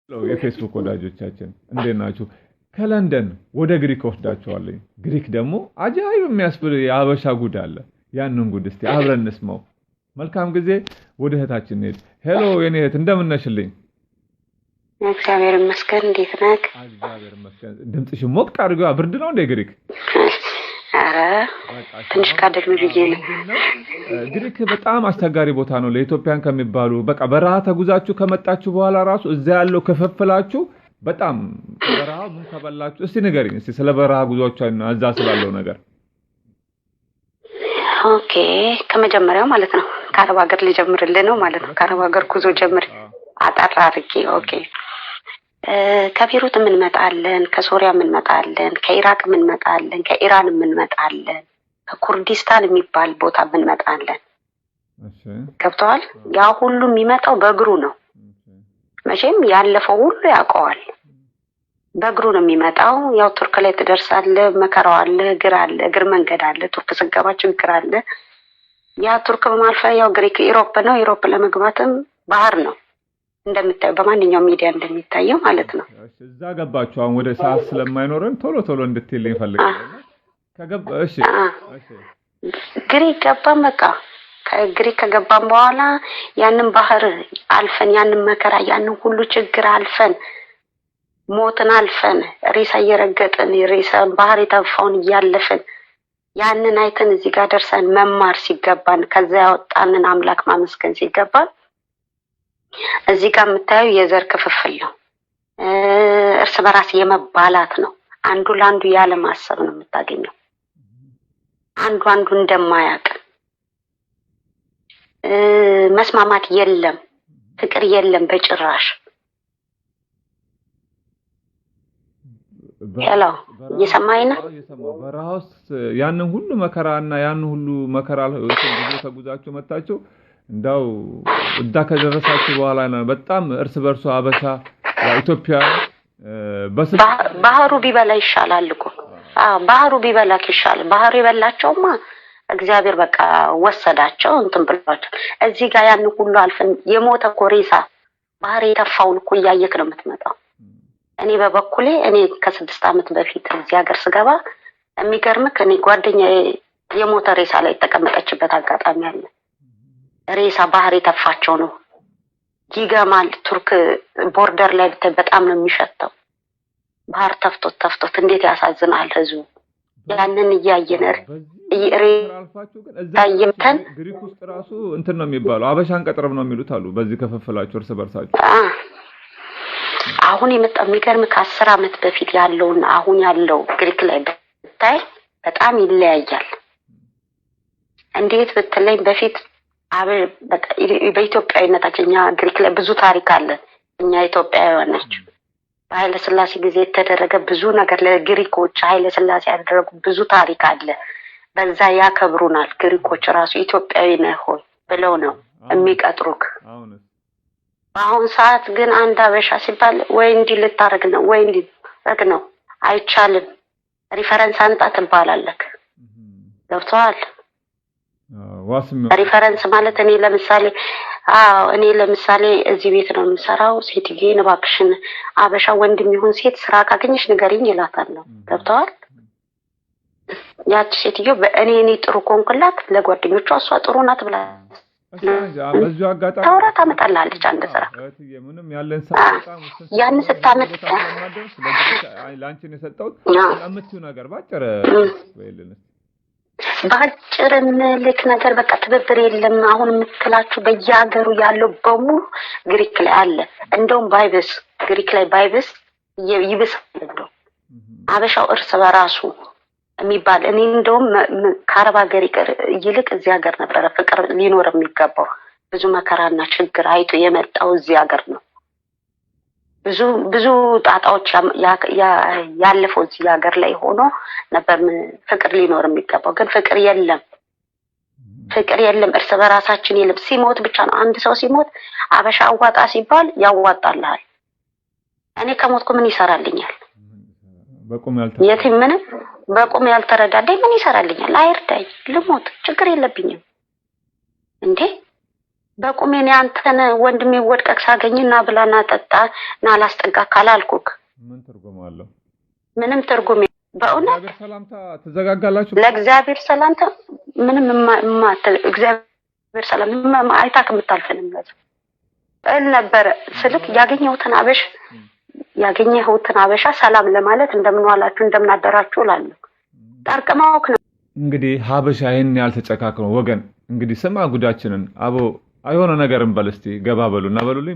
የፌስቡክ ወዳጆቻችን እንዴት ናችሁ? ከለንደን ወደ ግሪክ ወስዳችኋለኝ። ግሪክ ደግሞ አጃይብ የሚያስብል የአበሻ ጉድ አለ። ያንን ጉድ እስቲ አብረን እንስማው። መልካም ጊዜ። ወደ እህታችን እንሄድ። Hello የኔ እህት እንደምን ነሽልኝ? እግዚአብሔር ይመስገን። እንዴት ነህ? እግዚአብሔር ይመስገን። ድምፅሽን ሞቅ አድርጊዋ። ብርድ ነው እንደ ግሪክ? ኧረ ትንሽ ካደግን ብዬ ነው። ግሪክ በጣም አስቸጋሪ ቦታ ነው ለኢትዮጵያን ከሚባሉ። በቃ በረሃ ተጉዛችሁ ከመጣችሁ በኋላ ራሱ እዛ ያለው ክፍፍላችሁ በጣም በረሃ ምን ከበላችሁ፣ እስቲ ንገሪኝ እስቲ ስለ በረሃ ጉዟችሁ እዛ ስላለው ነገር። Okay፣ ከመጀመሪያው ማለት ነው። ከአረብ ሀገር ሊጀምርልህ ነው ማለት ነው። ከአረብ ሀገር ጉዞ ጀምር አጠር አድርጌ። Okay፣ ከቤሩት የምንመጣለን፣ ከሶሪያ የምንመጣለን፣ ከኢራቅ የምንመጣለን፣ ከኢራን የምንመጣለን፣ ከኩርዲስታን የሚባል ቦታ የምንመጣለን። ገብተዋል። ያ ሁሉ የሚመጣው በእግሩ ነው። መቼም ያለፈው ሁሉ ያውቀዋል። በእግሩ ነው የሚመጣው። ያው ቱርክ ላይ ትደርሳለህ፣ መከራው አለ፣ እግር አለ፣ እግር መንገድ አለ። ቱርክ ስገባ ችግር አለ። ያ ቱርክ በማልፈ ያው ግሪክ Europe ነው። Europe ለመግባትም ባህር ነው እንደምታየው፣ በማንኛውም ሚዲያ እንደሚታየው ማለት ነው። እዛ ገባችሁ። አሁን ወደ ሰዓት ስለማይኖረን ቶሎ ቶሎ እንድትልኝ እፈልጋለሁ። እሺ፣ ግሪክ ገባን። በቃ ከግሪክ ከገባን በኋላ ያንን ባህር አልፈን፣ ያንን መከራ፣ ያንን ሁሉ ችግር አልፈን፣ ሞትን አልፈን፣ ሬሳ እየረገጥን፣ ሬሳ ባህር የተፋውን እያለፍን፣ ያንን አይተን እዚህ ጋር ደርሰን መማር ሲገባን፣ ከዛ ያወጣንን አምላክ ማመስገን ሲገባን፣ እዚህ ጋር የምታየው የዘር ክፍፍል ነው። እርስ በራስ የመባላት ነው። አንዱ ለአንዱ ያለማሰብ ነው የምታገኘው። አንዱ አንዱ እንደማያውቅ፣ መስማማት የለም፣ ፍቅር የለም በጭራሽ። Hello፣ እየሰማኸኝ ነው? በረሃ ውስጥ ያንን ሁሉ መከራና ያንን ሁሉ መከራ ብዙ ተጉዛችሁ መጣችሁ። እንዳው እዛ ከደረሳችሁ በኋላ ነው በጣም እርስ በርሱ አበሻ ኢትዮጵያ። ባህሩ ቢበላ ይሻላል እኮ። ባህሩ ቢበላክ ይሻላል። ባህሩ የበላቸውማ እግዚአብሔር በቃ ወሰዳቸው እንትን ብሏቸው። እዚህ ጋር ያን ሁሉ አልፈን የሞተ እኮ ሬሳ ባህር የተፋውን እኮ እያየክ ነው የምትመጣው። እኔ በበኩሌ እኔ ከ6 ዓመት በፊት እዚህ ሀገር ስገባ የሚገርምክ እኔ ጓደኛ የሞተ ሬሳ ላይ የተቀመጠችበት አጋጣሚ አለ። ሬሳ ባህር የተፋቸው ነው። ይገማል። ቱርክ border ላይ ብታይ በጣም ነው የሚሸተው። ባህር ተፍቶት ተፍቶት እንዴት ያሳዝናል ህዝቡ። ያንን እያየን ሬሳ ግሪክ ውስጥ ራሱ እንትን ነው የሚባለው፣ አበሻን ቀጥረብ ነው የሚሉት አሉ። በዚህ ከፍፍላችሁ እርስ በርሳችሁ። አሁን የመጣው የሚገርም ከ10 ዓመት በፊት ያለውን አሁን ያለው ግሪክ ላይ ብታይ በጣም ይለያያል። እንዴት ብትለኝ በፊት በኢትዮጵያዊነታችን እኛ ግሪክ ላይ ብዙ ታሪክ አለን። እኛ ኢትዮጵያውያን ናቸው። በኃይለ ሥላሴ ጊዜ የተደረገ ብዙ ነገር ለግሪኮች ኃይለ ሥላሴ ያደረጉ ብዙ ታሪክ አለ። በዛ ያከብሩናል። ግሪኮች ራሱ ኢትዮጵያዊ ነህ ሆይ ብለው ነው የሚቀጥሩክ። በአሁን ሰዓት ግን አንድ አበሻ ሲባል ወይ እንዲህ ልታረግ ነው ወይ እንዲህ ረግ ነው፣ አይቻልም። Reference አምጣ ትባላለህ። ገብቶሃል? Reference ማለት እኔ ለምሳሌ አዎ እኔ ለምሳሌ እዚህ ቤት ነው የምሰራው። ሴትዬን እባክሽን አበሻ ወንድም ይሁን ሴት ስራ ካገኘሽ ንገሪኝ እላታለሁ። ገብቶሃል? ያቺ ሴትዮ በእኔ እኔ ጥሩ ኮንኩላት ለጓደኞቿ እሷ ጥሩ ናት ብላ በዚሁ አጋጣሚ ታውራ ታመጣልሃለች አንድ ስራ። ምንም ያለን ሰዓት ያን ስታመጣ ለአንቺን የሰጠሁት የምትይው ነገር ባጭር በይልን። በአጭር ምልክ ነገር በቃ ትብብር የለም። አሁን የምትላችሁ በየሀገሩ ያለው በሙሉ ግሪክ ላይ አለ። እንደውም ባይብስ፣ ግሪክ ላይ ባይብስ ይብሳል። እንደውም አበሻው እርስ በራሱ የሚባል እኔ እንደውም ከአረብ ሀገር ይልቅ እዚህ ሀገር ነበረ ፍቅር ሊኖር የሚገባው። ብዙ መከራና ችግር አይቶ የመጣው እዚህ ሀገር ነው። ብዙ ብዙ ጣጣዎች ያለፈው እዚህ ሀገር ላይ ሆኖ ነበር ፍቅር ሊኖር የሚገባው። ግን ፍቅር የለም፣ ፍቅር የለም። እርስ በራሳችን የለም። ሲሞት ብቻ ነው። አንድ ሰው ሲሞት አበሻ አዋጣ ሲባል ያዋጣልሃል። እኔ ከሞትኩ ምን ይሰራልኛል? የትም ምንም በቁም ያልተረዳዳኝ ምን ይሰራልኛል? አይርዳኝ፣ ልሞት፣ ችግር የለብኝም እንዴ። በቁሜ እኔ አንተን ወንድሜ ወድቀህ ሳገኝ ና ብላ ና ጠጣ ና ላስጠጋ ካላልኩክ ምን ትርጉም አለው? ምንም ትርጉም በእውነት። እግዚአብሔር ሰላምታ ትዘጋጋላችሁ? ለእግዚአብሔር ሰላምታ ምንም እግዚአብሔር ሰላም አይታክ የምታልፍንም እል ነበረ ስልክ ያገኘሁትን አበሻ ሰላም ለማለት እንደምን ዋላችሁ፣ እንደምን አደራችሁ እላለሁ። ጠርቅማውክ ነው። እንግዲህ ሀበሻ ይህን ያህል ተጨካክኖ ወገን እንግዲህ ስማ ጉዳችንን። አቦ የሆነ ነገር እንበል እስቲ፣ ገባ በሉ እና በሉልኝ።